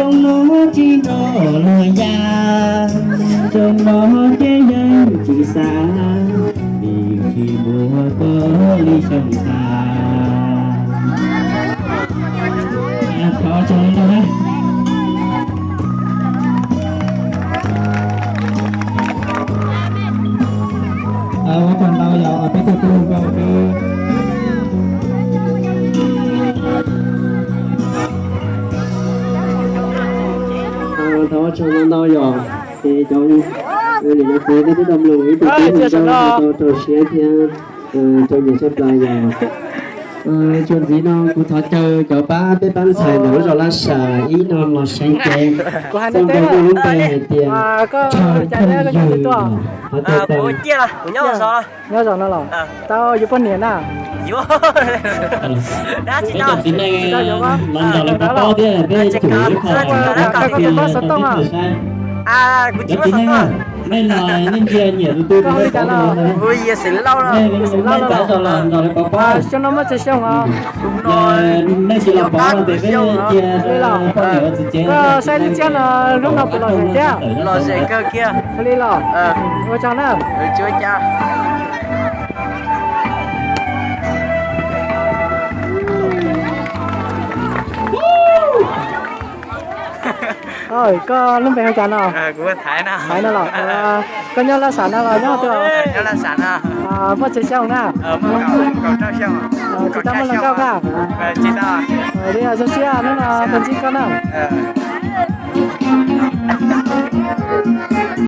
Xyoo no tsis nrog luag ya, xyoo no ces yeej tsis xav, vim tsis muaj koj li xyoo tas. Thov tsaug ntau na. Ua tsaug ntau yog peb tug tub hluas nkauj. Thov ua tsaug ntau ntau yog ces cov niam cov txiv nej twb tau mloog ib tug tub hluas nkauj tau rau siab thiab rau nyiam tshaj plaws yog txuas ntxiv no kuv thov caw cov pab peb pab ntxhais ntawm lub zos Laj Sam ib no los seev cev, txoj nkauj muaj lub npe hais tias Tshaw Pheej Yug, qhov tau tau. Nyob zoo no los tau yuav poj niam na. Peb cov txiv neej los nrog lawv pov pob thiab peb tsum ib qho. Koj tus pob xov tooj os. Cov txiv neej, nej los nej ntsia nyiam tus twg, nej nej txav zog los nrog lawv pov pob. Xyoo no muaj tsawg xyoo os? Nej tsis los pov no ces peb cia poj niam ua txiv cev. Koj saib lub txiab no lub no puas lom zem thiab? Lom zem kawg kiag. Li los? Ua tsaug na. Koj lub npe hu cas no? Thaiv no los? Koj nyob Laj Sam no los nyob twg? Muaj tsawg xyoo na? Tsis tau muaj hluas nkauj na? Li zoo siab hnub no tau ntsib koj na.